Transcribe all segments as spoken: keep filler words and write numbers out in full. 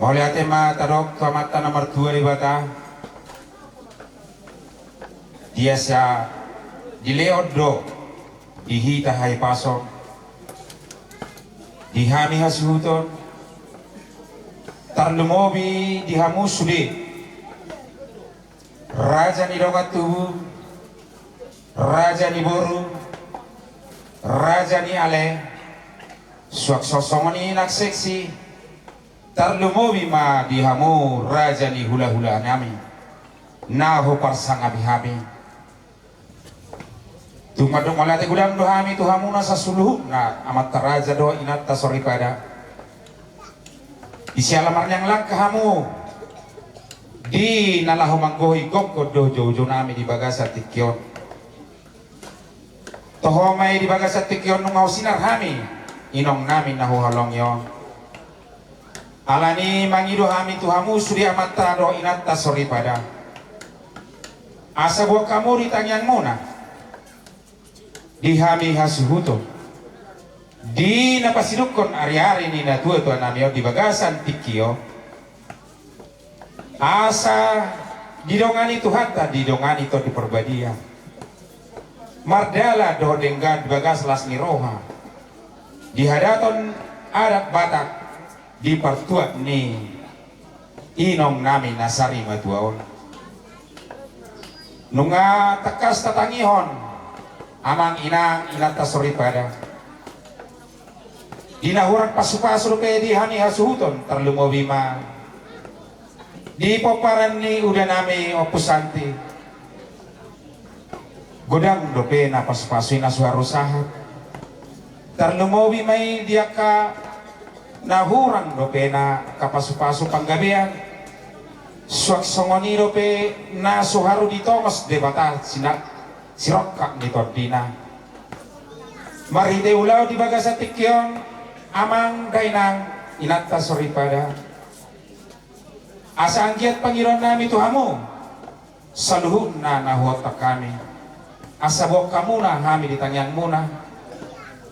Mauliate ma tadok tu Amanta na martua Debata, di asa dilehon do di hita hahipason, di hami hasuhuton, tarlumobi di hamu sude, raja ni dongan tubu, raja ni boru, raja ni ale, suang songon i nang seksi, tarlumobi ma di hamu raja ni hulahula nami, na huparsangapi hami. Tung mandok mauliate godang do hami tu hamuna sasuluhutna, amanta raja dohot inanta soripada. Di siala marniang langka hamu, di na laho manggohi gokhon dohot joujou nami di bagasan tingki on. Toho ma i di bagasan tingki on nunga husinar hami, inong nami na huhaholongi on. Alani i mangido hami tu hamu sude amanta dohot inanta soripada, asa boan hamu di tangiangmuna, di hami hasuhuton, di na pasidungkon ariari ni natuatua nami on di bagasan tingki on, asa didongani Tuhanta, didongani Tondi Parbadia, mardalan dohot denggan di bagas las ni roha, di hadaton adat Batak, di partuat ni inong nami na sarimatua on. Nunga tangkas tatangihon, amang inang inanta soripada, di na hurang pasupasu dope di hami hasuhuton, tarlumobi ma di pomparan ni uda nami Ompu Santi. Godang dope na pasupasu i na so haru sahat. Tarlumobi ma i di angka na hurang dope na angka pasupasu panggabean. Suang songon i dope na so haru ditongos Debata sina-, sirongkap ni tondina. Marhite ulaon di bagasan tingki on, amang dainang inanta soripada, asa anggiat pangidoan nami tu hamu saluhutna na huontak hami, asa boan hamuna hami di tangiangmuna,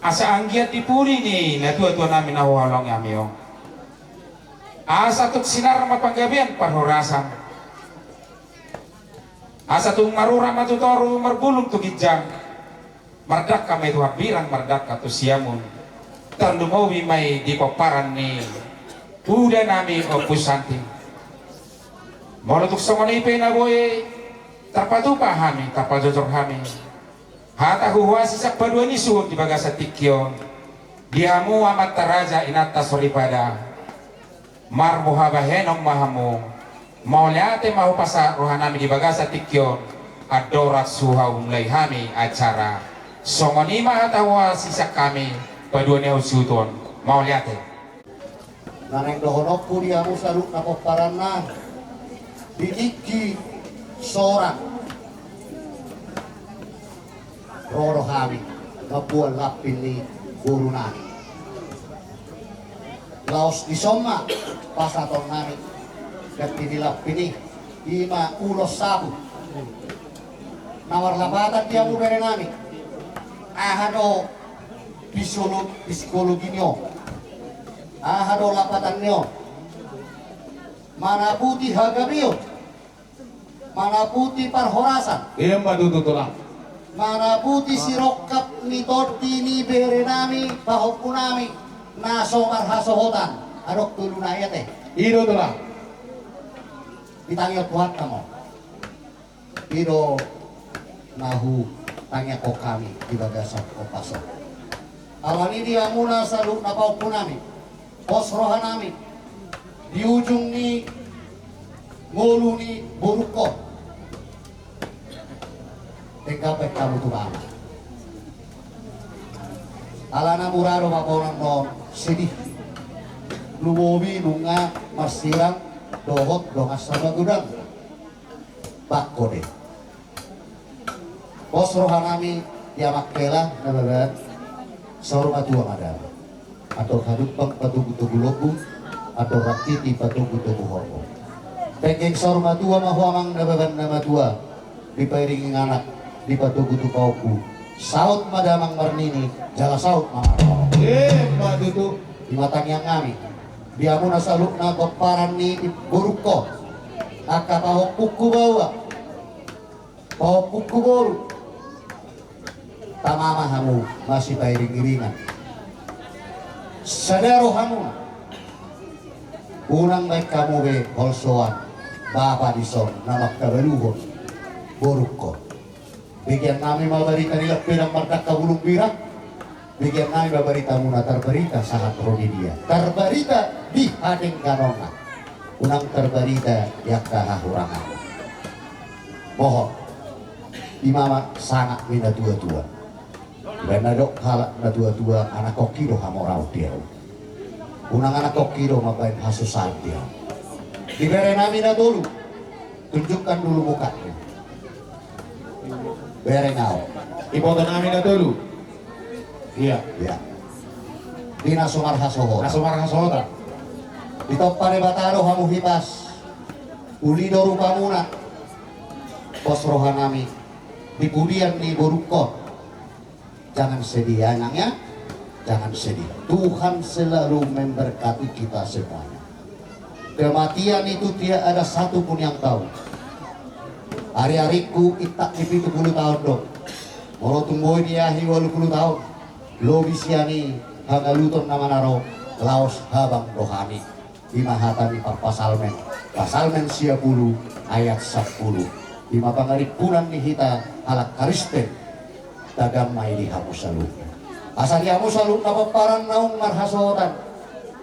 asa anggiat di pudi ni natuatua nami na huhaholongi hami on, asa tung sinar ma panggabean parhorasan, asa tung marurat ma tu toru, marbulung tu ginjang, mardangka ma i tu hambirang, mardangka tu siamun. Tarlumobi ma i di pomparan ni uda nami Ompu Santi. Molo tung songon i pe na boi tarpatupa hami, tarpajojor hami, hata huhuasi sian paduahon ni suhut di bagasan tingki on, di hamu amanta raja inanta soripada, marboha bahenon ma hamu. Mauliate ma hupasahat roha nami di bagasan tingki on, andorang so hahumulai hami acara. Songon i ma hata huhuasi sian hami paduahon ni hasuhuton. Mauliate. Na naeng dohononku di hamu saluhutna pomparanna, di tingki sorang ro do hami mamboan lampin ni boru nami. Laos dison ma pasahaton nami ganti ni lampin i, i ma ulos sapu. Na marlapatan di hamu bere nami, aha do psikolo-, psikologi ni on, aha do lapatan ni on? Manaputi hagabeon, manaputi parhorasan. Ima tutu, Tulang. Manaputi sirongkap ni tondi ni bere nami, pahompu nami na so marhasohotan, adong tolu na i ate. I do, Tulang. Ditangihon Tuhanta ma on. I do na hutangiangkon hami di bagasan ombas on. Alani i di hamuna saluhutna pahompu nami, pos roha nami di ujung ni ngolu ni borungkon. Denggan bahen hamu tu baba. Ala na mura do paboaon on, sedih. Lumobi nunga marsirang dohot dongan sahagodang. Bangko do i. Pos roha nami di amang hela Nababan, saur matua ma damang. Andor hadumpang patogutogu lombu, andor rangkiti patogutogu horbo. Penggeng saur matua ma ho amang Nababan na matua, dipairingi anak, dipatogu tu pahompu. Saut ma damang marnini, jala saut ma marnono. Ima tutu. Ima tangiang nami. Di hamuna saluhutna pomparan ni borungkon, angka pahompungku baoa, pahompungku boru, tama ma hamu masipairing-iringan. Sada roha hamuna. Unang baen hamu be holsoan bapa dison na mangkabaluhon borungkon. Begean nami ma barita ni lampedang mardangka bulung bira. Begean nami ma baritamuna tarbarita sahat ro di dia. Tarbarita di hadengganonna. Unang tarbarita di angka hahuranganna. Mohon. I ma sangap ni na tua-tua. Baen na didok halak na tua-tua, anak ongki do hamoraon di ahu. Unang anak ongki do mambaen hasusaan di ahu. Di bere nami na tolu. Tunjukkan dulu mukanya. Bere nami. Iboto nami na tolu. Ia. Ia. Di na so marhasohotan. Na so marhasohotan. Ditompa Debata do hamu hipas. Uli do rupamuna. Pos roha nami. Di pudian ni borungkon. Jangan sedih ya, Nang, ya. Jangan sedih. Tuhan selalu memberkati kita semuanya. Kematian itu tidak ada satu pun yang tahu. Ari-arikku intak di pitu pulu taon do. Molo tung boi niahi ualu pulu taon, lobi sian i hagaluton na manaro, laos habang do hami. I ma hata ni parpsalmen, Psalmen sia pulu ayat sampulu. I ma pangarimpunan ni hita halak Kristen. Tagam ma i di hamu saluhutna. Asa di hamu saluhutna pomparan naung marhasohotan.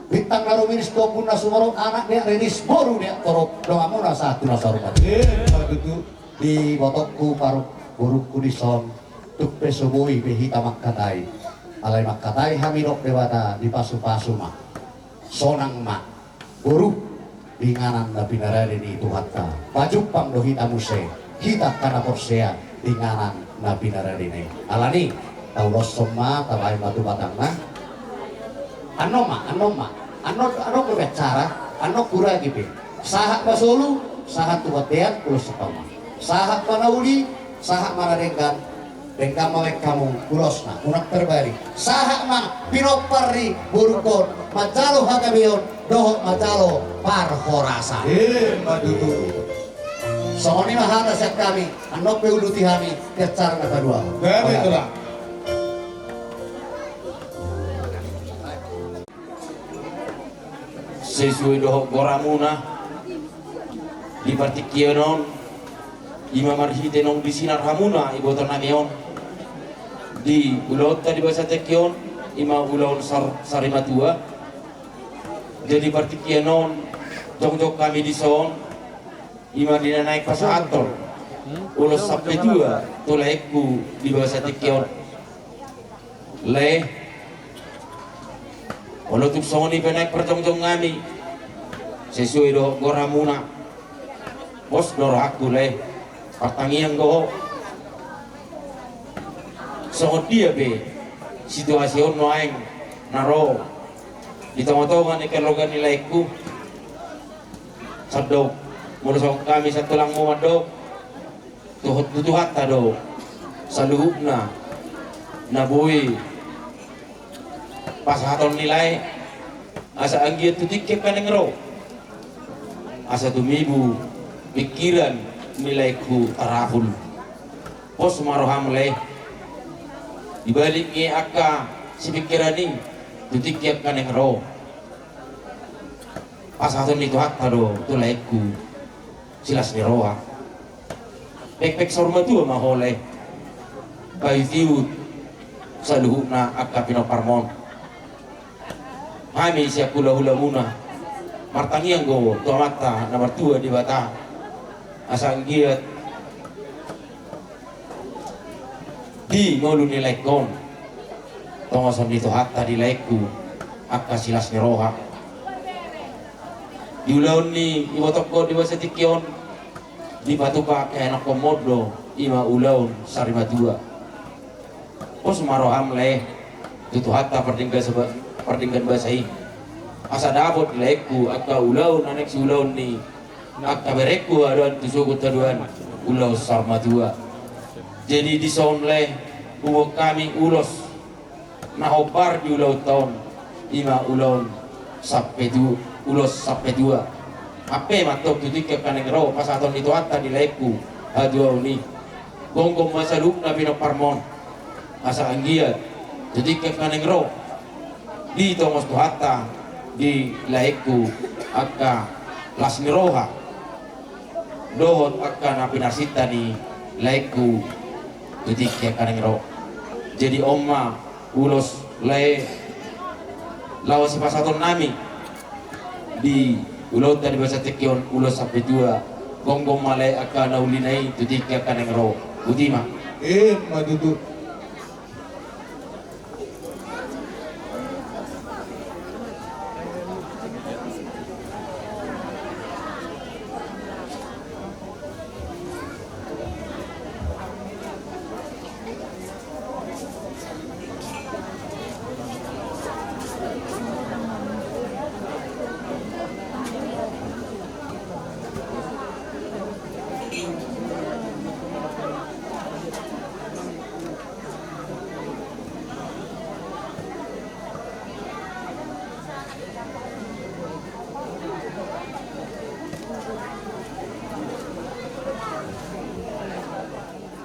Bintang na rumiris, ombun na sumorop, anak deak riris, boru deak torop, donganmuna sahat tu na saur matua. Eh, patutu. Di ibotongku, parborungku dison, tung pe so boi be hita mangkatai. Alai mangkatai hami, didok Debata, dipasu-pasu ma. Sonang ma, boru, di inganan na pinarade ni Tuhanta. Pajumpang do hita muse, hita angka na porsea, di inganan na pinarade na i. Alani, tauloshon ma, tabahen ma tu batangna. Annon ma, annon ma, annon, annon pe acara, annon huragi pe. Sahat ma solu, sahat tu bontean, ulos sahat ma. Sahat ma na uli, sahat ma na denggan, denggan ma baen hamu ulosna, unang tarbari. Sahat ma pinompar ni borungkon, manjalo hagabeon, dohot manjalo parhorasan. Eh, patutu. Songon i ma hata sian hami, annon pe uduti hami, di acara na paduahon. Gabe, Tulang. Sesuai dohot goramuna di partingkian on, i ma marhite naung disinar hamuna iboto nami on di ulaonta di bagasan tingki on, i ma ulaon sar-, sarimatua. Jadi partingkian on jongjong hami dison, i ma di na naeng pasahathon ulos sampe tua tu laengku di bagasan tingki on. Lae, molo tung songon i pe naeng parjongjong nami sesuai dohot goramuna, pos do rohangku, lae. Partangiang do ho. Songon dia pe situasi on nuaeng na ro di tonga-tonga ni keluarga ni laengku. Sandok, molo songon hami santulangmu mandok, tu, tu Tuhanta do saluhutna na boi pasahaton ni lae, asa anggiat tu tingki angka naeng ro, asa tumibu pingkiran ni laengku tarapul. Pos ma roham, lae. Di balik ni angka sipingkiran i, tu tingki angka naeng ro, pasahaton ni Tuhanta do tu laengku silas ni roha. Pekpek saur matua ma ho, lae. Paihutihut saluhutna angka pinomparmon. Hami sian hulahulamuna martangiang do tu Amanta na martua Debata, asa anggiat di ngolu ni laengkon, tongoson ni Tuhanta di laengku angka silas ni roha. Di ulaon ni ibotongkon di bagasan tingki on, dipatupa kehenonkonmon do, i ma ulaon sarimatua. Pos ma roham, lae, tu Tuhanta pardenggan saba-, pardenggan basa i, asa dapot di laengku angka ulaon na naeng siulaon ni angka berengku haduan tu sogot haduan, ulaon saur matua. Jadi dison, lae, huboan hami ulos na hombar di ulaonta on, i ma ulaon Sampe tu ulos sampe tua. Hape ma antong tu tingki angka naeng ro pasahaton ni Tuhanta di laengku hatuaon i. Gomgom ma saluhutna pinomparmon. Asa anggiat tu tingki angka naeng ro ditongos Tuhanta di laengku angka las ni roha dohot angka na pinarsinta ni laengku tu tingki angka naeng ro. Jadi on ma ulos lae laho sipasahatonnami di ulaonta di bagasan tingki on ulos sampe tua. Gomgom ma lae angka na ulina i tu tingki angka naeng ro. Botima. Ima tutu.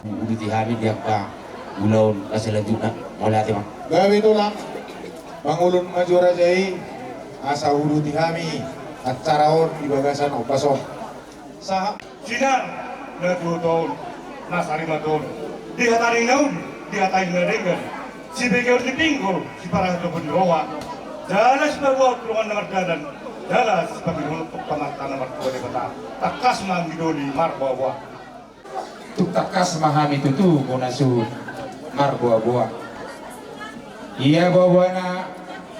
Uduti hami di angka ulaon na selanjutna. Mauliate ma. Gabe tulang. Mangulon ma jo raja i asa uduti hami acara on di bagasan ombas on. Sahat. Sinar na tuatua on, na sarimatua on, dihatai na uli, dihatai na denggan, sibegeon ni pinggol, siparahatopon ni roha, jala sipaboahon tu dongan na mardalan, jala sipaboahon tu amanta na martua Debata. Tangkas ma anggi doli marboaboa. Tung tangkas ma hami tutu bona suhut marboaboa. Ia boaboana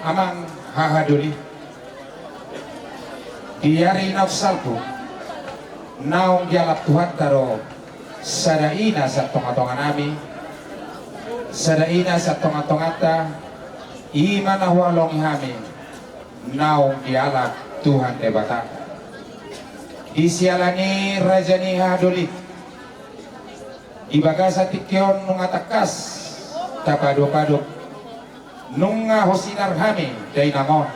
amang hahadoli. Di ari naung salpu, naung dialap Tuhanta do sada ina sian tongatonganami, sada ina sian tongatonganta, i ma na huhalongi hami naung dialap Tuhan Debata. Di siala ni raja ni hahadoli, di bagasan tingki on nunga tangkas tapadopadop. Nunga husinar hami dainang on.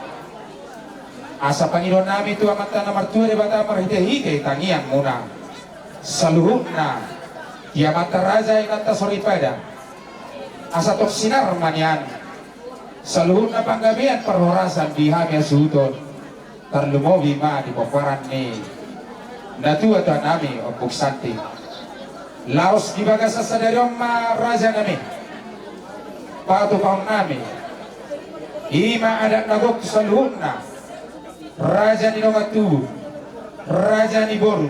Asa pangidoannami tu Amanta na martua Debata marhitehite tangiangmuna, saluhutna di amanta raja inanta soripada, asa tong sinar ma nian saluhutna panggabean parhorasan di hami hasuhuton. Tarlumobi ma di pomparan ni natuatuanami Ompung Santi. Laos di bagasan sadari on ma rajanami, patupaonnami, i ma adat na gok tu saluhutna, raja ni dongan tubu, raja ni boru,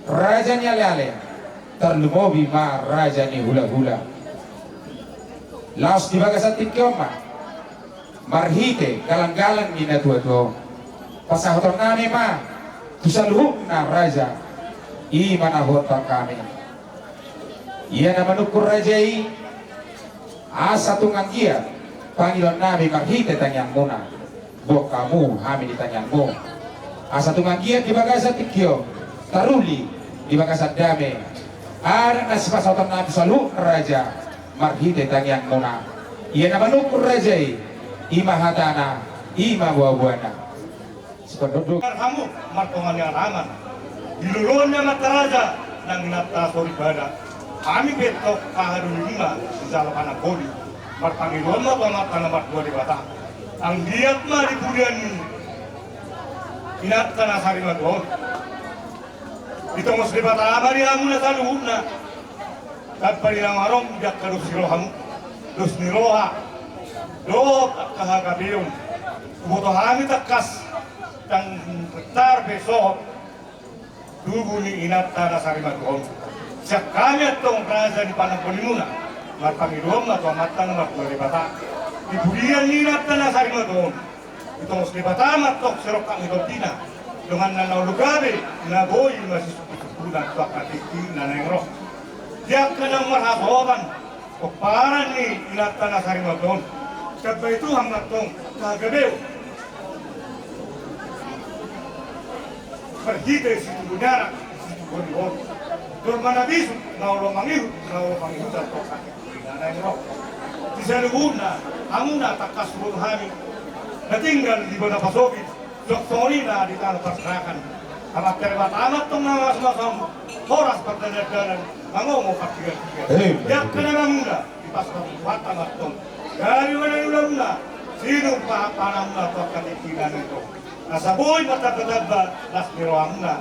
raja ni aleale, tarlumobi ma raja ni hulahula. Laos di bagasan tingki on ma marhite galanggalang ni natuatua on, pasahatonnami ma tu saluhutna raja, i ma na huontan hami. Ia na manungkun raja i, asa tung anggiat pangidoannami marhite tangiangmuna, boan hamu hami di tangiangmu. Asa tung anggiat di bagasan tingki on taruli di bagasan dame, adat na sipasahatonnami saluhutna raja marhite tangiangmuna. Ia na manungkun raja i, i ma hatana, i ma boaboana. Sipandokdok. Hamu martonga ni alaman, di loloan ni amanta raja nang inanta soripada, hami pe antong hahadoli nima sijalo panamboli, marpangidoan ma tu Amanta na martua Debata, anggiat ma di pudian ni inanta na sarimatua on ditongos Debata ma di hamu na saluhutna. Tanpa di na marong di angka dos ni rohamu, dos ni roha dohot angka hagabeon. Huboto hami tangkas ndang pintor pe sohot tubu ni inanta na sarimatua on. Sian hami antong raja ni panambolimuna, marpangidoan ma tu Amanta na martua Debata, di pudian ni inanta na sarimatua on ditongos Debata ma antong sirongkap ni tombina, donganna na olo gabe na boi masisungkunsungkunan tu angka tingki na naeng ro. Di angka na marhasohotan pomparan ni inanta na sarimatua on, tambai Tuhan ma antong angka hagabeon. Marhite situbu ni anak, situbu ni boru, jolma na bisuk, na olo mangihut, na olo pangihutan tu angka tingki na naeng ro. Di saluhutna, hamuna tangkas huboto hami Na tinggal di bona pasogit, songon i na di tano parserahan. Amanta Debata ma antong na mamasu-masu hamu, horas pardalan-dalan, mangomo partiga-tiga. Eh, di angka na mangula, dipasupasu Tuhanta ma antong. Gabe ma na niulamuna, sinur pahan-pahanmuna tu angka tingki na nidok. Asa boi martamba-tamba las ni rohamuna,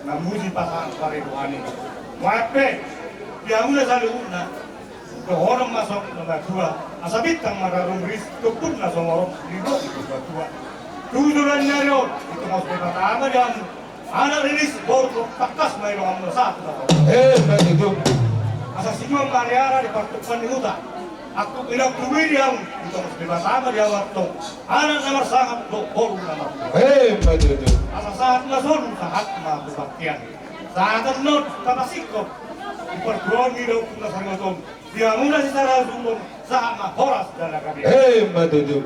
mamuji pasahat paridoan i. Muat pe, di hamuna saluhutna, dohonon ma songon na matua, asa bintang ma na rumiris, tumpukna songon ros, didok ni tua-tua. Tu joloan ni ari on, ditongos Debata ma di hamu, anak riris, boru, tangkas ma i rohamuna sahat tu na torop. Eh, baik itu. Asa situan ma ariara di partumpahan ni huta. Angkup inang tubui di hamu, ditongos Debata ma di hamu antong, anak na marsangap dohot boru na martua. Eh, baik itu. Asa sahat ma solu, sahat ma tu bangkian. Sahat annon tapasingkop di partuaon ni daompung na saringot on. Di hamuna sisada suhut on, sahat ma horas jala gabe. Eh, baik itu.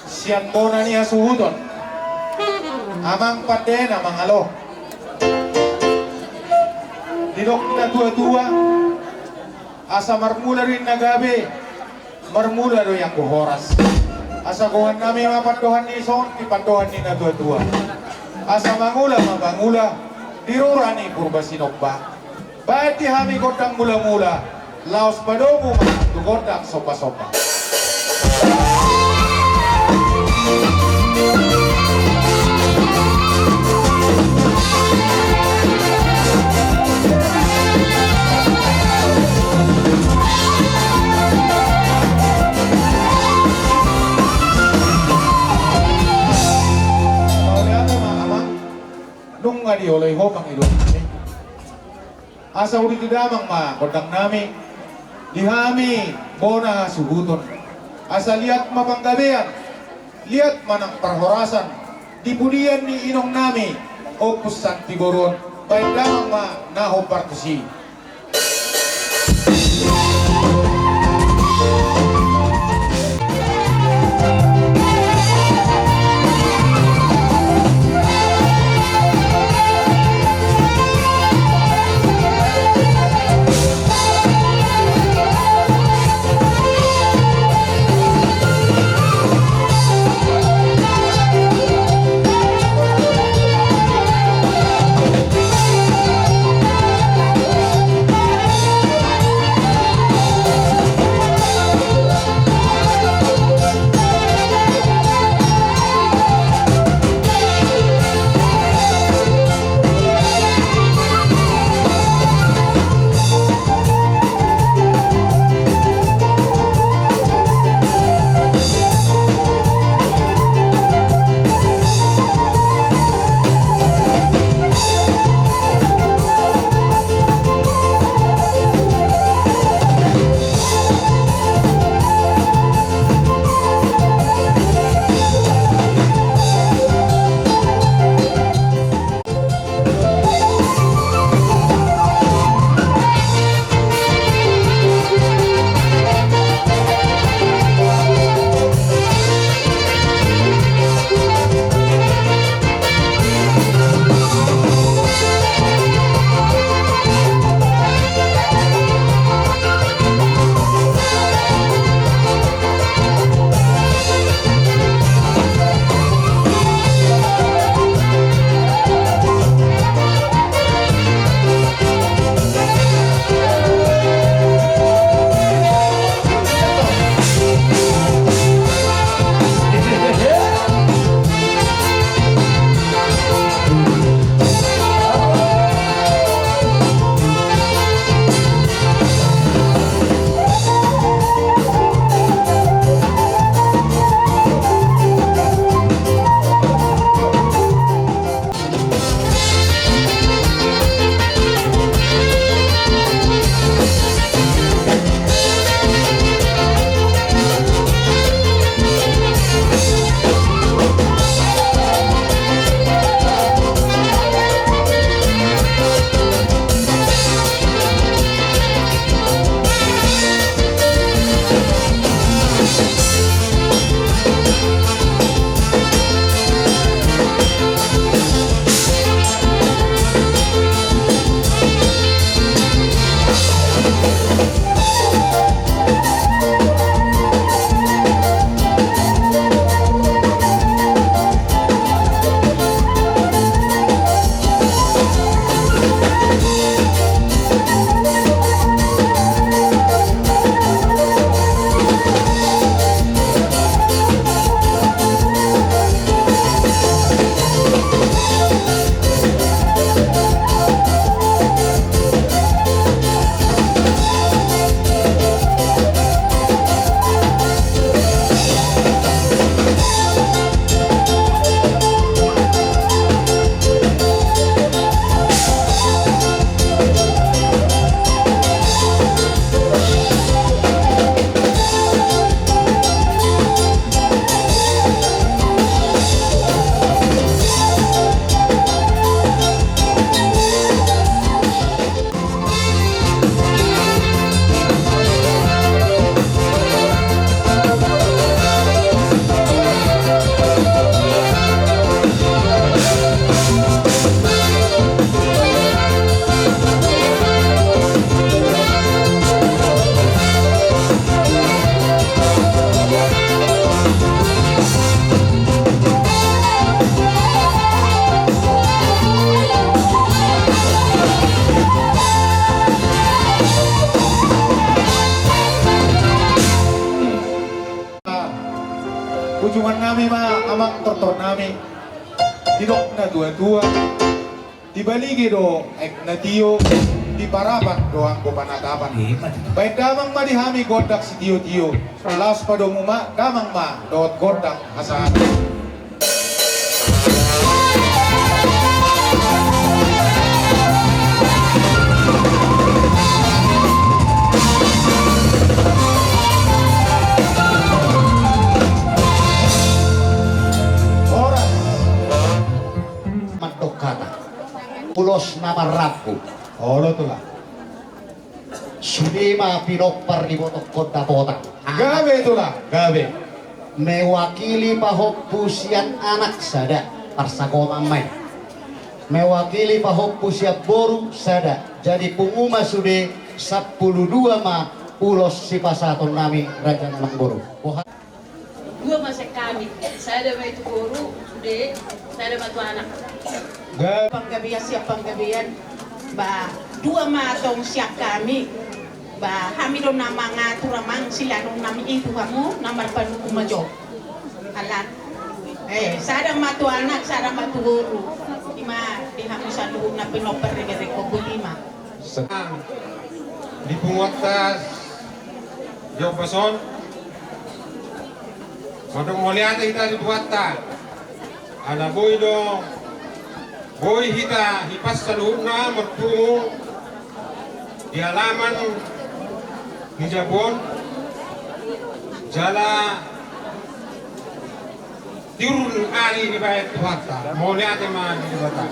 Sian bona ni hasuhuton, amang pande na mangalo. Didok ni na tua-tua, asa marmula do inna gabe, marmula do i anggo horas. Asa gohannami ma pandohan ni son, di pandohan ni na tua-tua. Asa mangula ma pangula, di rura ni Purba Sinomba. Baen di hami gondang mula-mula, laos padomu ma tu gondang somba-somba. Mauliate ma, Amang. Nunga dioloi ho pangidoannami. Asa uduti damang ma gondangnami, di hami bona hasuhuton. Asa liat ma panggabean, liat ma nang parhorasan, di pudian ni inongnami, Ompu Santiboru on, baen damang ma na hombar tusi. Amang tortor nami, didok na tua-tua, dibalige do aek na tio, diparapan do anggo panatapan. Baen damang ma di hami gondang sitio-tio. Laos padomu ma damang ma dohot gondang hasahatan. Horas. Mandok hata ulos na marrambu. Olo tulang. Sude ma pinompar ni botohon Dapotang. Gabe tulang, gabe. Mewakili pahompu sian anak sada, parsakoman ma i. Mewakili pahompu sian boru sada. Jadi pungu ma sude, sampulu dua ma ulos sipasahaton nami raja nang boru. Boha- Dua ma sian hami, sada ma i tu boru, sude, sada ma tu anak. Panggabean sian panggabean, ba, dua ma tong sian hami, ba, hami do na mangatur amang, silaon nami i tu hamu, na marpanungkun ma jo. Ala, eh, sada ma tu anak, sada ma tu boru. Ima di hamu saluhutna pinompar regerek kombut ima. Di punguanta di ombas on, mandok mauliate hita di Tuhanta. Ala boi do, boi hita hipas saluhutna marpungu di alaman ni jabu on. Jala tiur ari dibaen Tuhanta. Mauliate ma di Tuhanta.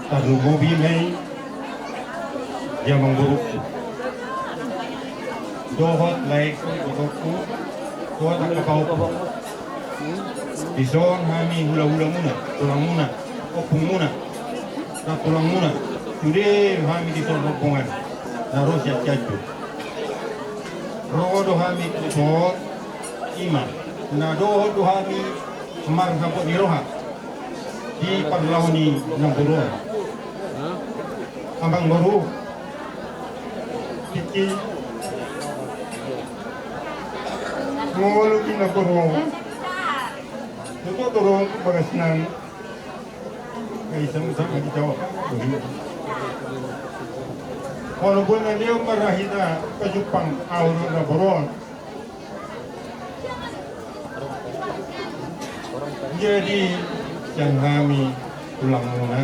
Tarlumobi ma i di amangborungku dohot laengku, ibotongku, dohot angka pahompu. Dison hami hulahulamuna, tulangmuna, ompungmuna, nantulangmuna. Sude hami dison rombongan na ro sian Cianjur. Ro do hami tu son, ima na dohot do hami marhabot ni roha di parlaho ni namboru on. Amangboru, tingki ngolu di namboru on. Tutu turun tu bagas nang. Kaisa musa ma dijawab. Walaupun na dia marahita pajumpang ahu namboru on. Jadi sian hami tulangmuna,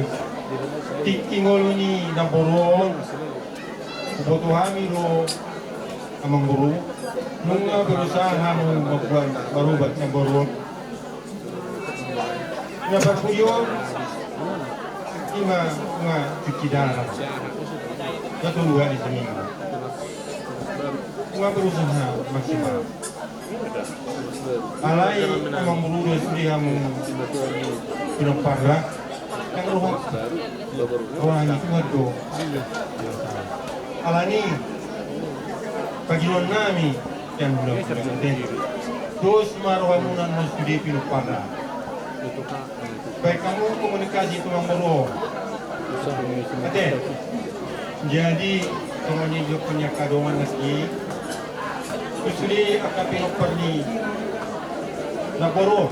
tingki ngolu ni namboru on, huboto hami do amangboru, nunga berusaha hamu mambuat marubat namboru on. Na parpudi on ima nunga cuci darah. Satu dua di sini. Nunga berusaha maksimal. Alai amangboru do sude hamu pinomparna. Nang roha. Roha ni Tuhan do. Alani pangidoan nami. Sian hula-hula ate. Dos ma rohamuna na sude pinomparna. Baen hamu komunikasi tu amangboru on. Ate. Jadi songon i do angka dongan nangkin. Tu sude angka pinompar ni namboru on.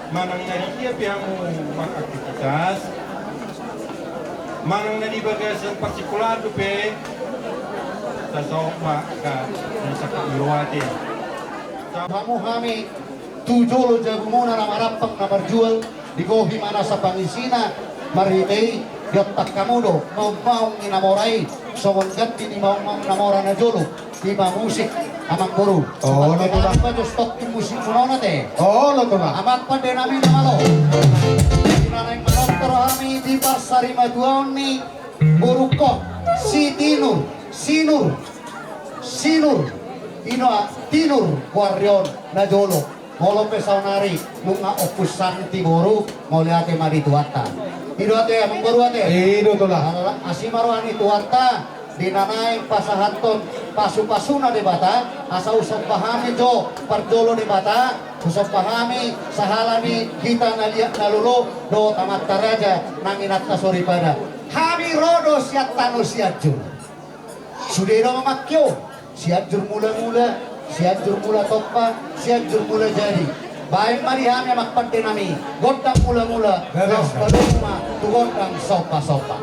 Manang na di dia pe hamu maraktivitas, manang na di bagasan parsikolaan dope, tasahat ma angka na sangkap ni roha ate. Hamu hami tu jolo jabumuna na marampang na marjual, digohi ma nasa pangisina, marhite i diontang hamu do maungmaung ni na mora i, songon gandi ni maungmaung na mora na jolo. Ima musik, amangboru. Olo tulang. Amang, pajos tokkin musikmuna on ate. Olo tulang. Amang pande nami na malo. Di na naeng manortor hami di parsarimatuaon ni borungkon, si Tinur, Sinur, Sinur, ino a, Tinur, goarna on na jolo. Molo pe saonari nunga ompus santi boru, mauliate ma di Tuhanta. I do ate, amangboru ate. I do tulang. Ala, asi ma roha ni Tuhanta, di na naeng pasahathon pasupasuna Debata, asa husomba hami jo parjolo Debata, husomba hami sahala ni hita na liat na lolo, dohot amanta raja nang inanta soripada. Hami ro do sian tano Sianjur. Sude do mamangke on, Sianjur Mulamula, Sianjur Mula Tompa, Sianjur Mula Jadi. Baen ma di hami amang pande nami gondang mula-mula, gabe, las ma domu ma tu gondang somba-somba.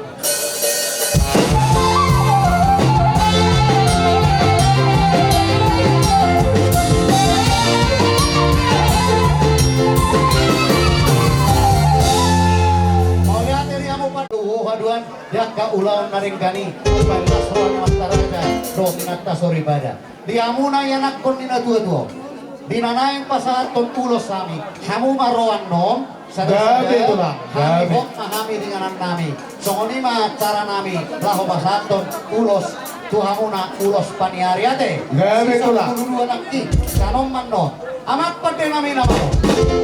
Mauliate di hamu pande, haduan di angka ulaon na denggan i, baen las roha ni amanta raja dohot inanta soripada. Di hamuna ianakhon ni natua-tua on, di na naeng pasahathon ulos hami, hamu ma ro annon. Sada-sada, gabe, Tulang, hami, gabe, hot ma hami di inganan nami. Songon i ma cara nami laho pasahathon ulos tu hamuna, ulos paniari, ate. Gabe, Tulang. Sisa pulu dua nangkin, sanon ma annon. Amang pande nami na malo,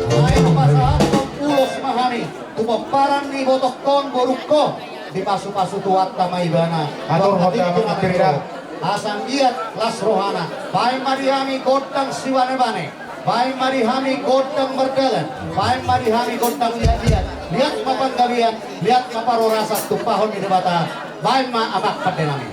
naeng pasahathon ulos ma hami tu pomparan ni botohon, borungkon. Dipasu-pasu Tuhanta ma ibana. Atur, Tuhanta, Honda, tingki ma, mangapirda, asa anggiat las rohana. Baen ma di hami gondang sibane-bane. Baen ma di hami gondang mardalan. Baen ma di hami gondang liat-liat. Liat ma panggabean, liat ma parhorasan tumpahon ni Debata. Baen ma amang pande nami.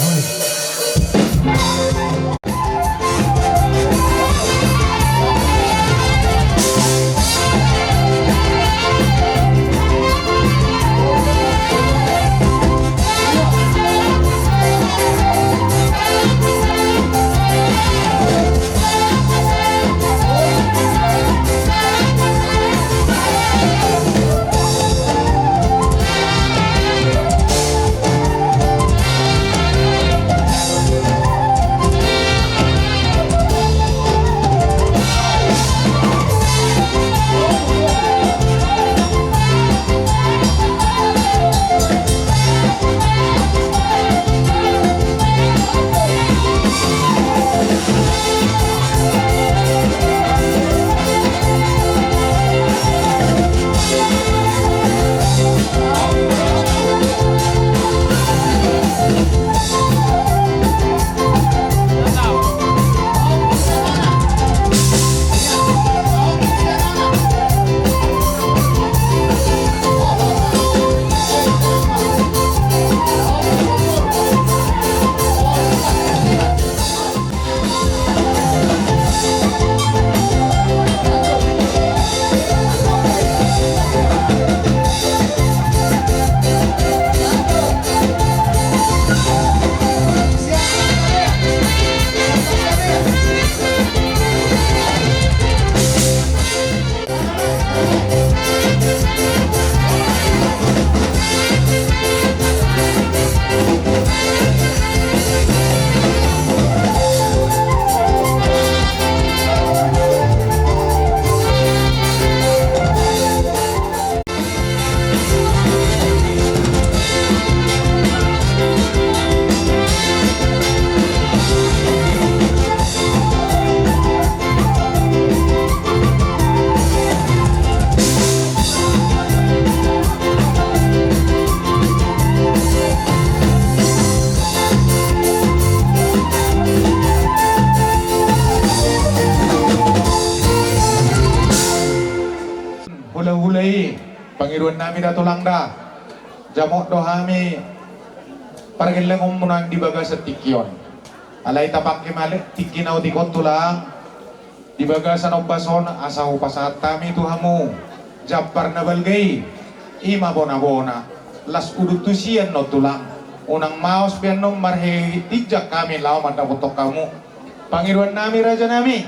Hulahula i, pangidoan nami da, Tulang, da. Jamot do hami pargellengonmu nang di bagasan tingki on. Alai tapangke ma ale tingki na otik on, Tulang, di bagasan ombas on asa hupasahat hami tu hamu jambar na balga i, i ma bona-bona. Las udut tusi annon, Tulang. Unang maos be annon marhehehit ginjang hami laho mandapothon hamu. Pangidoan nami, raja nami,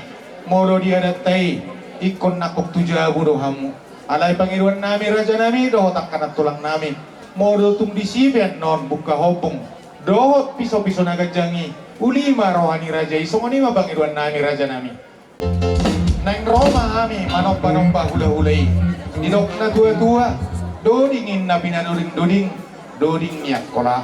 molo di adatta i, ingkon nangkok tu jabu do hamu. Alai pangidoan nami, raja nami, dohot angka nantulang nami, molo tung disi pe annon buka hombung dohot piso-piso na ganjang i, uli ma roha ni raja i. Songon i ma pangidoan nami, raja nami. Naeng ro ma hami manomba-nomba hulahula i. Didok natua-tua, doding ninna pinadoding-doding, doding ni Angkola.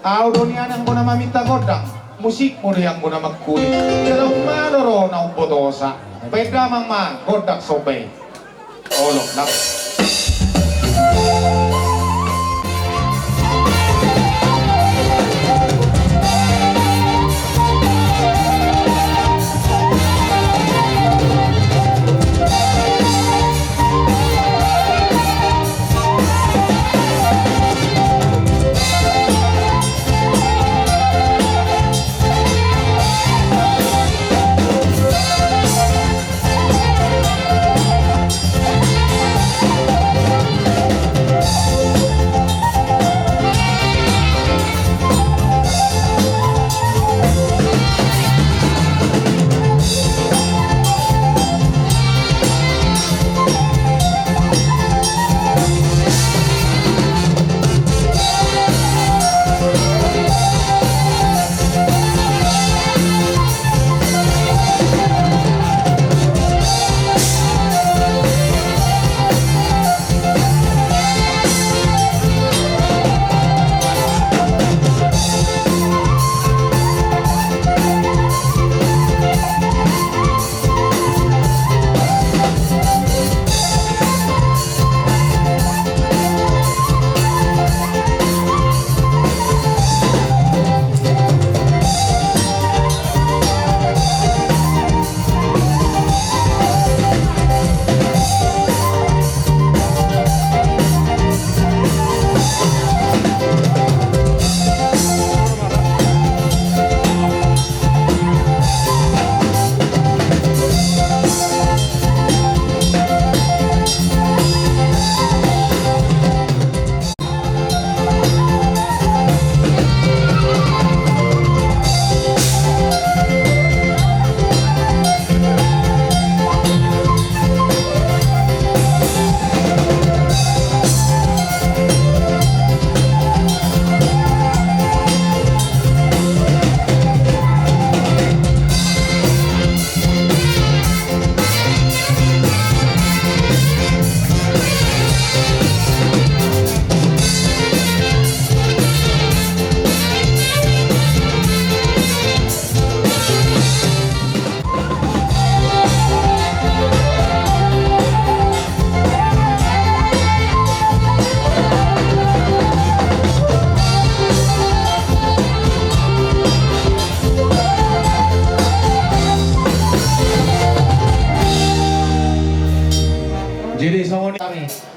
Ahu do nian anggo na maminta gondang, musikmu do i anggo na mangkuling. Jala umalo roha na umbotosa. Baen damang ma gondang somba i. Olo, nang.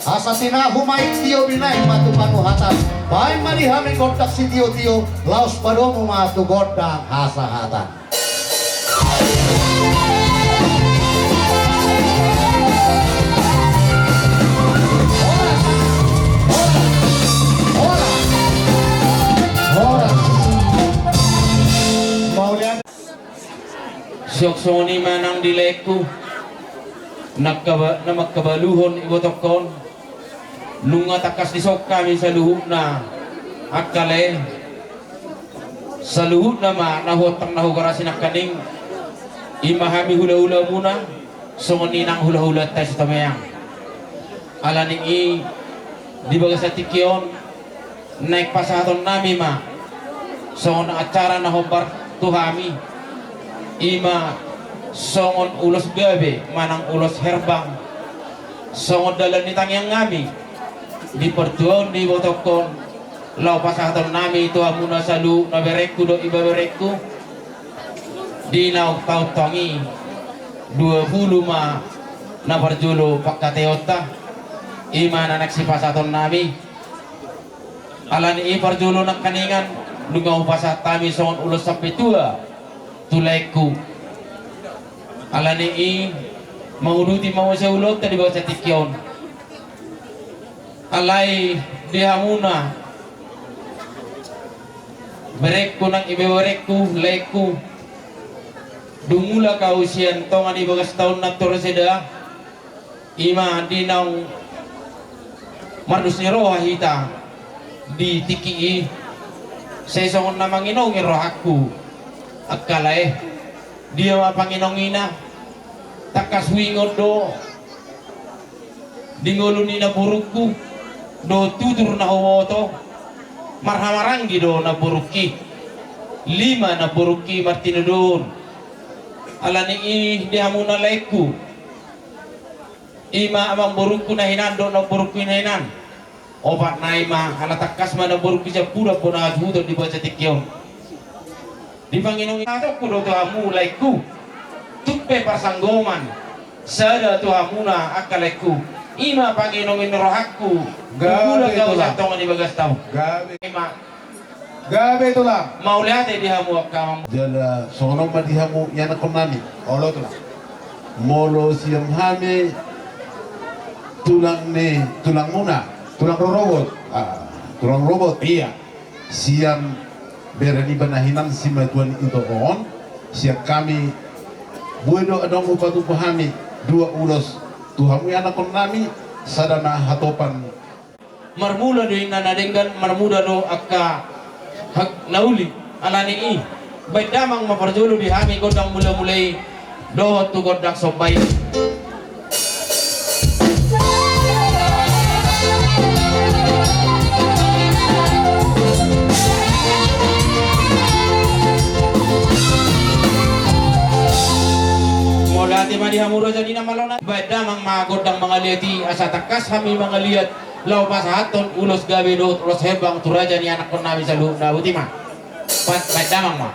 Asa tinahu ma i tio, binahen ma tu panuhatan. Bahen ma di hami gondang sitiotio, laos padomu ma tu gondang hasahatan. Siok songon i ma nang di laengku, na mangkabaluhon ibotongkon. Nunga tangkas dison hami saluhutna angka lae, saluhutna ma na huontang na hugarasi nangkaning, i ma hami hulahulamuna, songon i nang hulahulanta Sitomeang. Alani i di bagasan tingki on naeng pasahatonnami ma songon acara na hombar tu hami, i ma songon ulos gabe manang ulos herbang, songon dalan ni tangiangnami di partuaon ni ibotongkon, laho pasahatonnami tu hamuna saluhutna berengku dohot ibeberengku, di naung taon tongon i. Dua pulu ma na parjolo pangkataionta, i ma na naeng sipasahatonnami. Alani i parjolo nangkaningan, nunga hupasahat hami songon ulos sampetua tu laengku. Alani i manguduti ma muse ulaonta di bagasan tingki on. Alai di hamuna berengku nang ibeberengku, laengku, dung mulak ahu sian tonga ni bagas taon na tor sada, i ma di naung mardos ni roha hita di tingki i, sai songon na manginongi rohangku angka lae. Dia ma panginongina? Tangkas huingot do di ngolu ni namborungku dohot tutur na huboto, marhahamaranggi do namborungki. Lima namborungki martinodohon. Alani i di hamuna laengku, i ma amangborungku na hinan dohot namborungku na hinan. Opat nai ma, ala tangkas ma namborungki sian pudam bona hasuhuton di bagasan tingki on. Di panginongi hatongku do tu hamu laengku, tung pe parsanggoman sada tu hamuna angka laengku. I ma panginongi ni rohangku. Gabe, gabe, tulang. Sian tonga ni bagas taon. Gabe. I ma. Gabe, tulang. Mauliate di hamu angka amang. Jala songon on ma di hamu ianakkonnami. Olo, tulang. Molo sian hami tulang ni tulangmuna, tulang rorobot. Ah, tulang rorobot. Ia. Sian bere niba na hinan simatua ni ito on, sian hami bue do adong hupatupa hami dua ulos tu hamu ianakkonnami, sada ma hatopan. Marmula do inna na denggan, marmula do angka hak na uli. Alani i, baen damang ma parjolo di hami gondang mulamula i dohot tu gondang somba i. Mauliate ma di hamu raja ni na malo na. Baen damang ma gondang mangaliat i asa tangkas hami mangaliat laho pasahathon ulos gabe dohot ulos herbang tu raja ni anakkonnami saluhutna. Boti ma. Baen damang ma.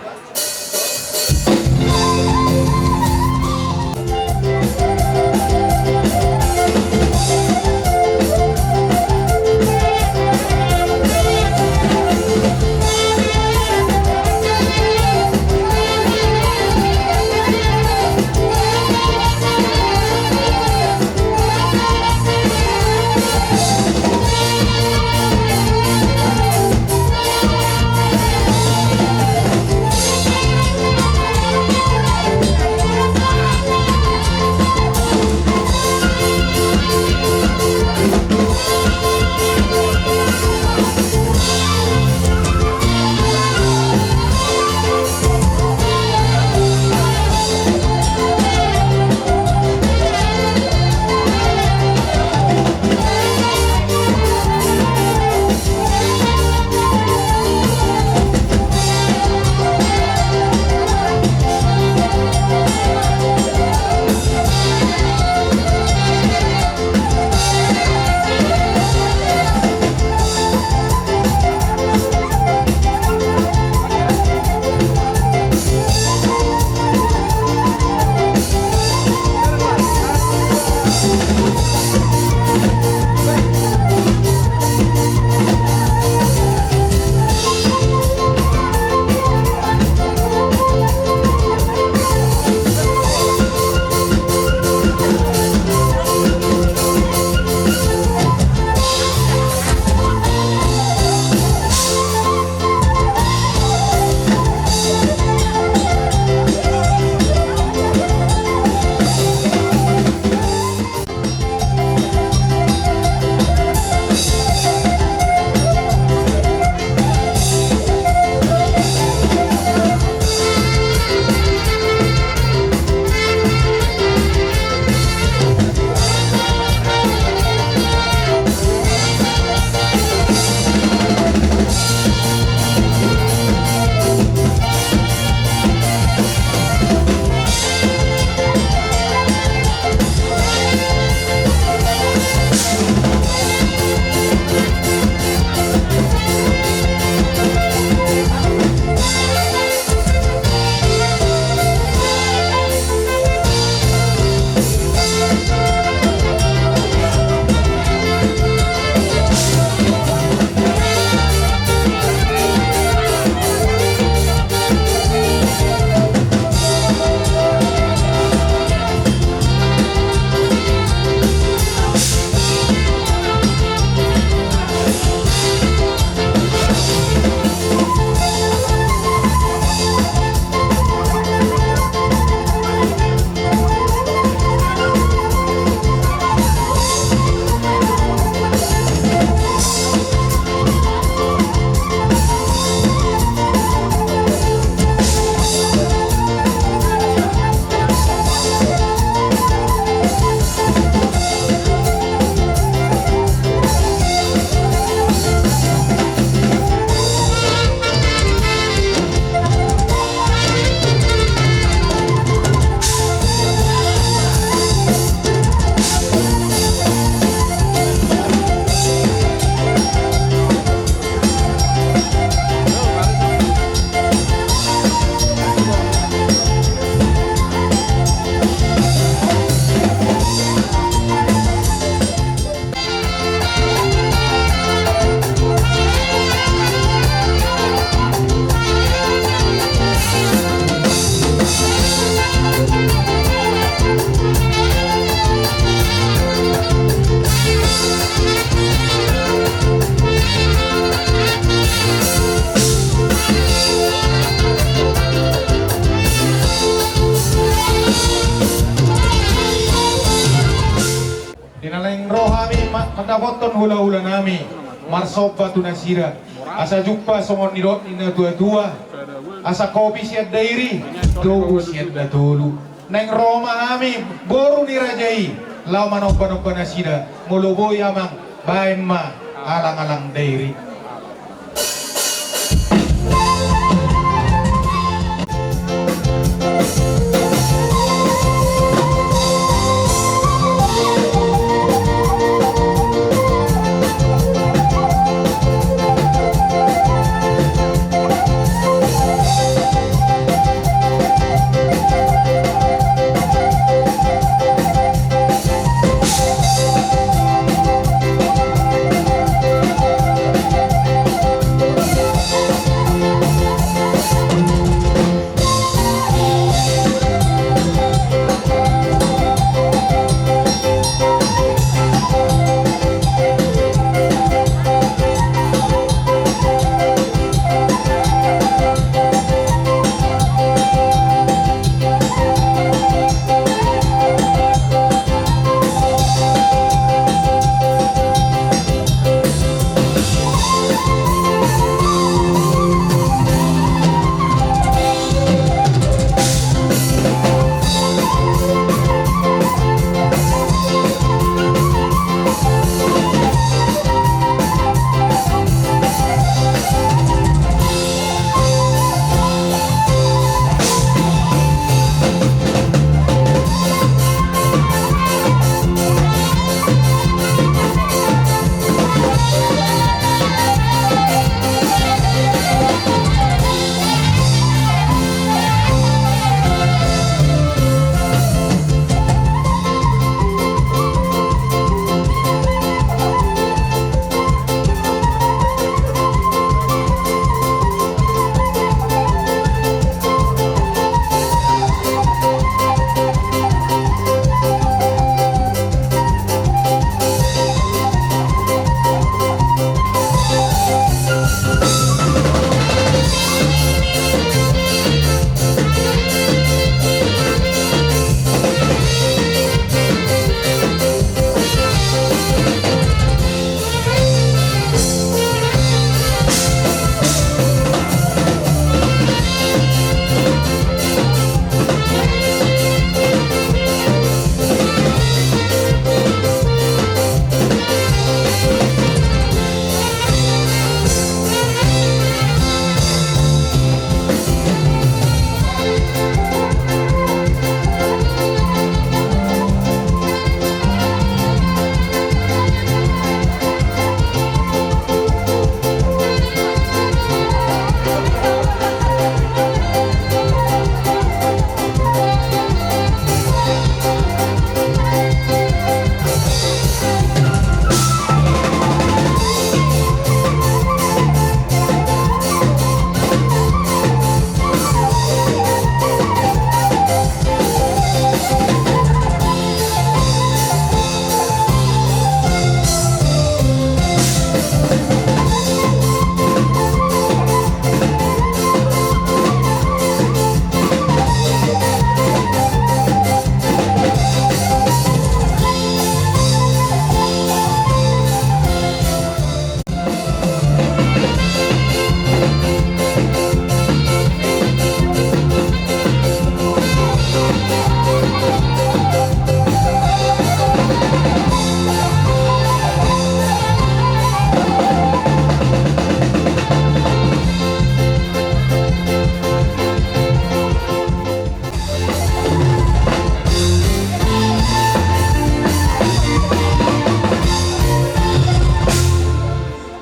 Mandapothon hula-hula nami, marsomba tu nasida, asa jumpa songon nidok ni na tua-tua, asa kopi sian Dairi, togu sian na tolu. Naeng ro ma hami boru ni raja i laho manomba-nomba nasida. Molo boi amang, baen ma alang-alang Dairi.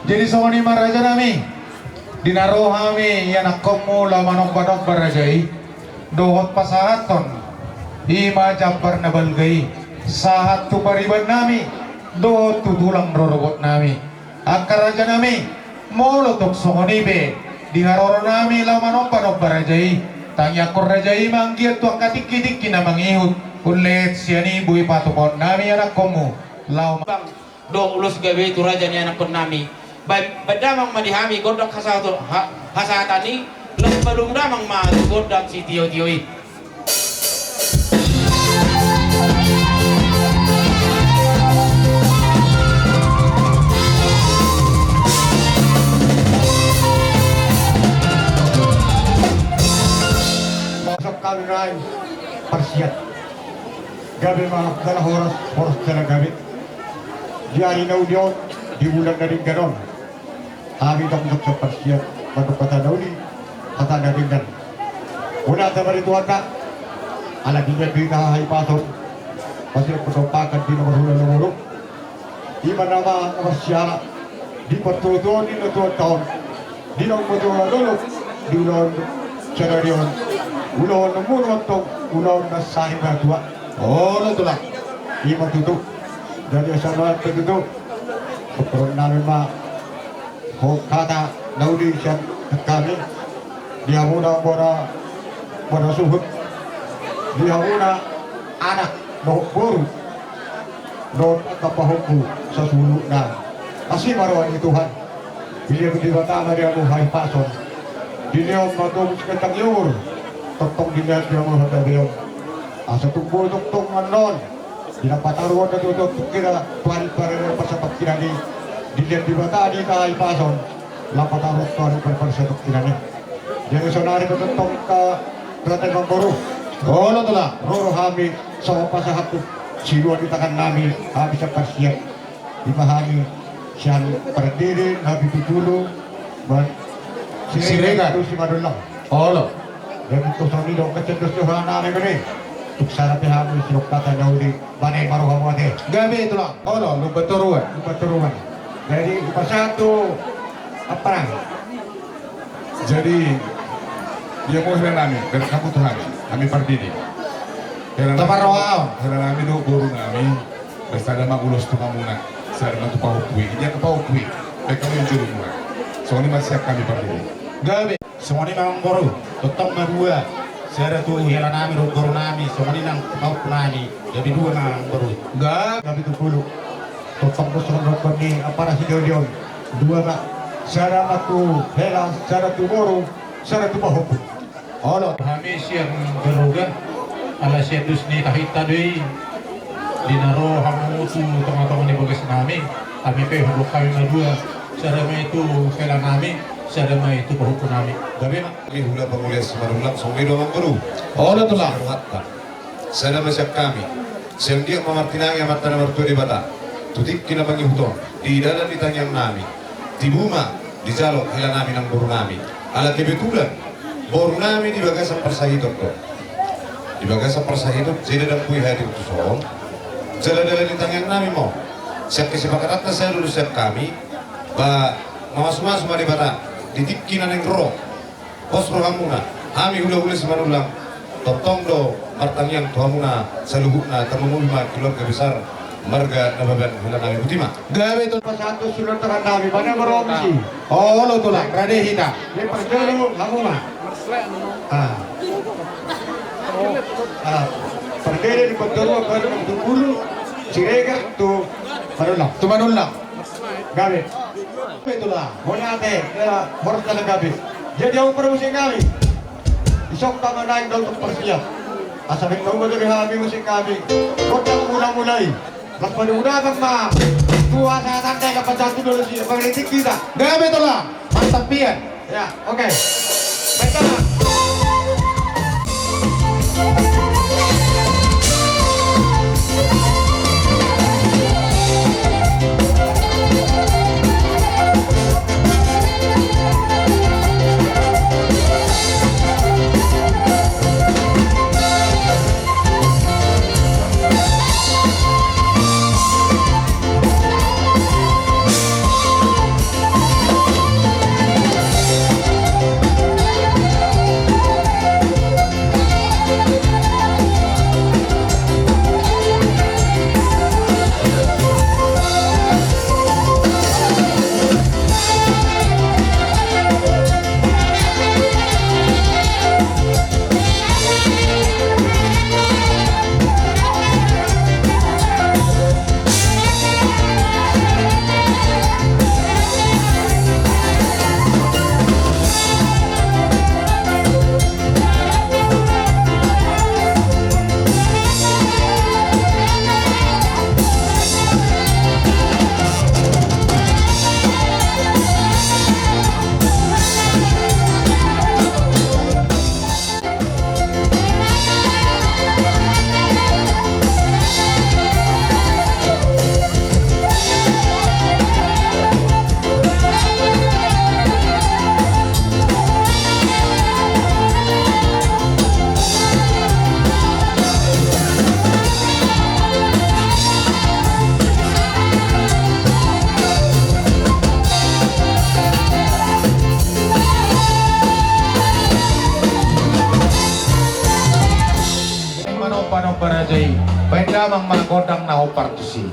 Jadi songon i ma raja nami, di na ro hami ianakkonmu laho manomba-nomba raja i, dohot pasahathon i ma jambar na balga i sahat tu pariban nami dohot tu tulang rorobot nami. Angka raja nami, molo tung songon i pe di haroro nami laho manomba-nomba raja i, tangiangkon raja i ma anggiat tu angka tingki-tingki na mangihut, umleet sian i boi patupaon nami ianakkonmu laho ma- Bang, do ulos gabe tu raja ni anakkon nami. Ba-, baen damang ma di hami gondang hasahato-, ha-, hasahatan i, laos balum damang ma tu gondang sitio-tio i. Gabe ma jala horas, horas jala gabe. Di ari na uli on, di bulan na denggan on, hami tong tong sian parsiap mandok hata na uli, hata na denggan. Mauliate ma di Tuhanta, ala di na di na hahipason, masih bertompakan di nomor hula nomor. Ima nama na marsiala di partutuon ni na tuan taon, di naung matua lolo, di ulaon sadari on, ulaon na muruk tong, ulaon na sari matua. Olo tulang. Ima tutu. Jadi asa ma tutu. Pokokna memang. Hata na uli sian hami di hamuna bona, bona suhut, di hamuna anak dohot boru dohot angka pahompu sasuhutna. Asi ma roha ni Tuhan. Dilehon Debata ma di hamu hahipason. Dilehon ma tubu sian tangihon. Tongtong dilehon di hamu hagabeon. Asa tubu tongtong annon. Di na pataruhon na tutu tungkira tu ari parpar sataon kira ni dilehon Debata di hahipason. Na pataruhon tu ari parpar sataon kira ni. Jadi sonari tongtong ka berarti namboru. Olo tulang. Roro hami songon pasahathon siluan ni tangan nami hami sian parsiap. Ima hami sian Pardede na pitu pulu. Siregar tu Simanullang. Olo. Jadi tu songon i do kecil dos tu hana nami mene. Tu sada pe hami sidok hata na uli. Bane ma roha mauliate. Gabe tulang. Olo, Lumban Toruan. Lumban Toruan. Jadi pasahat tu apa nang. Jadi dia mau hela nami dari kamu Tuhan. Kami Pardede. Hela nami. Hela nami do boru nami. Sada ma ulos tu hamuna, sada ma tu pahompu i. Dia tu pahompu i. Baik kamu yang juru muna. Songon i ma sian hami Pardede. Gabe. Songon i ma namboru. Tongtong ma dua. Sada tu hela nami dohot boru nami. Songon i nang pahompu nami. Jadi dua ma namboru. Gabe. Gabe tu pulu. Tongtong do songon rokon ni apa na sideon. Dua ma. Sada ma tu hela, sada tu boru, sada tu pahompu. Olo. Hami sian Garoga, ala sian dos ni tahinta do i. Di na ro hamu tu tonga-tonga ni bagas nami, hami pe hudok hami ma dua, sada ma i tu hela nami, sada ma i tu pahompu nami. Gabe ma. Hami hula pangula Simanullang songon i do namboru. Olo tulang. Sada ma sian hami. Sian dia ma martinangi Amanta na martua Debata. Tu tingki na mangihut on. Di dalan ni tangiang nami. Tibu ma dijalo hela nami nang boru nami. Ala kebetulan boru nami di bagasan parsahiton do. Di bagasan parsahiton jadi ndang boi hadir tu son. Jala dalan ni tangiang nami ma on. Sian kesepakatanta sada do sian hami. Ba mamasu-masu ma Debata di tingki na naeng ro. Pos rohamuna, hami hula-hula Simanullang, tongtong do martangiang tu hamuna saluhutna, tarlumobi ma keluarga besar marga Nababan hela nami. Botima. Gabe tulang. Pasahat tu siluan tangan nami, bane ma roha muna. Olo tulang, rade hita. Di parjolo hamu ma. Ah. Ah. Pardede di parjolo, baru tu hulu, Siregar tu Manullang. Tu Manullang. Gabe. Gabe tulang. Mauliate, ya, horas jala gabe. Jadi hamu parmusik nami. Isok tama naeng do untuk parsiap. Asa baen hamu ma jadi hami musik nami. Kota mula-mulai. Lapas di udakan ma. Tua saya tanda yang dapat jatuh dulu sih. Pengkritik kita. Gabe tulang. Mantap pian. Ya, oke. Baiklah. Amang ma gondang na hombar tusi.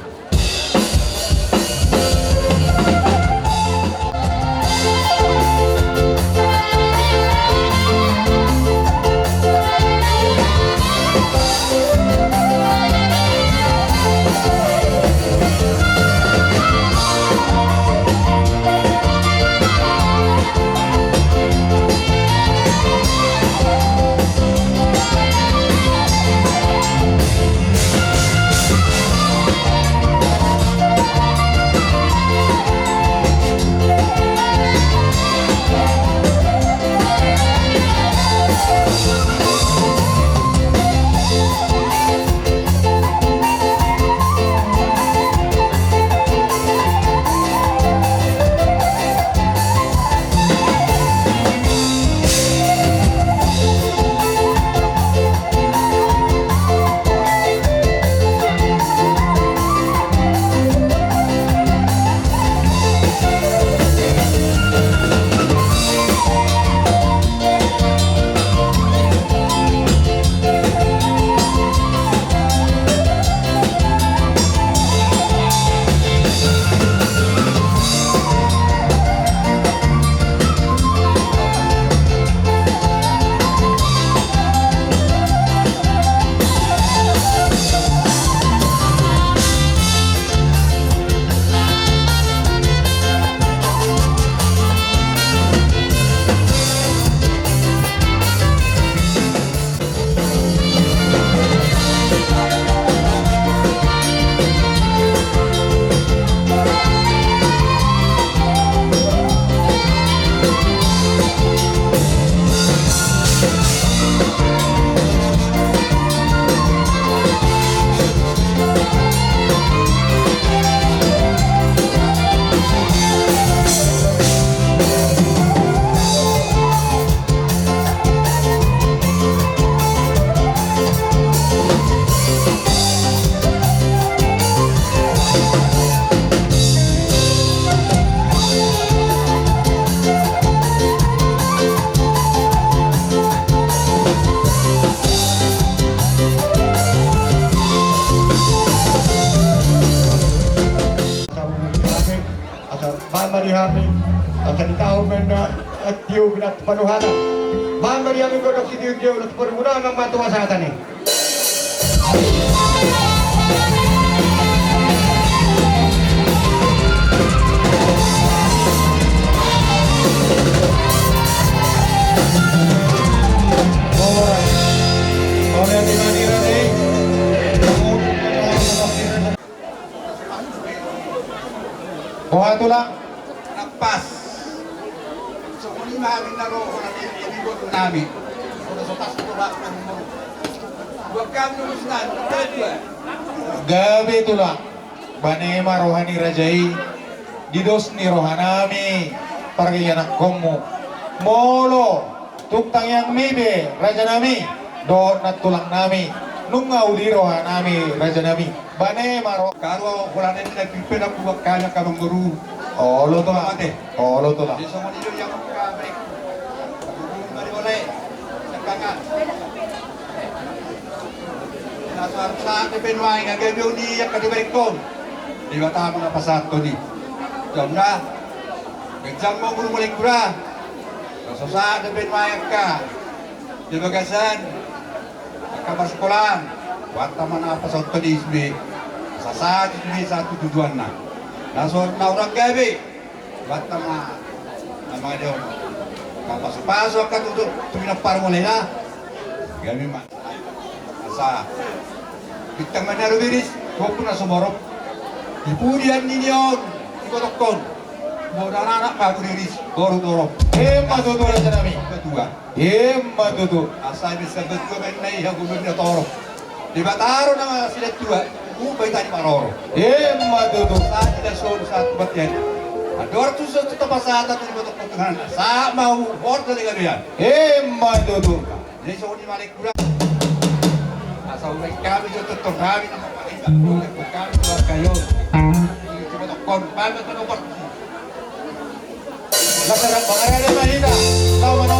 Asa bahen ma di hami, asa di taon mena, eh, tio binat panuhatan. Bahen ma di hami godok sitio-tio, na tu parmulaan ma tu hasahatan i. Boha tulang? Pas. Songon i ma hami na ro, hona ni, ni boru nami. Hona so pas tu bak nami mo. Buat kami nurus nami, kita dua. Gabe tulang. Bane ma roha ni raja i. Di dos ni roha nami. Pargianakkonmu. Molo. Tung tangiangmi be, raja nami, dohot nantulang nami, nunga uli roha nami, raja nami, bane ma ro. Karu holan ni na pipe na kuak kanya kamang guru. Olo tulang. Mate. Olo tulang. Di songon i do ia mangkabrek. Guru mari ole. Sekangan. Na so arsa de pe nuaeng age biu ni ia kade barik kon. Debata ma na pasahat toni. Jam na. Gejam ma guru mulai kura. Sahat dope nuaeng angka di bagasan angka parsakolaan, Tuhanta ma na pasahat toni sude, sahat sude sahat tu tujuanna. Na so na hurang gabe, Tuhanta ma na mangadehon angka pasupasu angka tu pinompar mulai na. Gabe ma. Asa bintang ma na rumiris, tuak na sumorop. Di pudian ni on, di kotokkon. Boru anak ma riris, boru torop. Emma tutu raja nami. Ketua. Emma tutu. Asa bisa ketua main nai hagu main torop. Debata do na masilatua. Upa i tadi maroro. Emma tutu. Asa tidak solu satu batian. Ador tu satu tempat saat di kotokkon Tuhan. Sama hor dari gabean. Emma tutu. Jadi songon i ma alai kurang. Asa umai kami jo tongtong kami nama pakai kami keluarga i. Cuma tongkon kami tu nomor. Masyarakat Bangara ada mahita. Lawan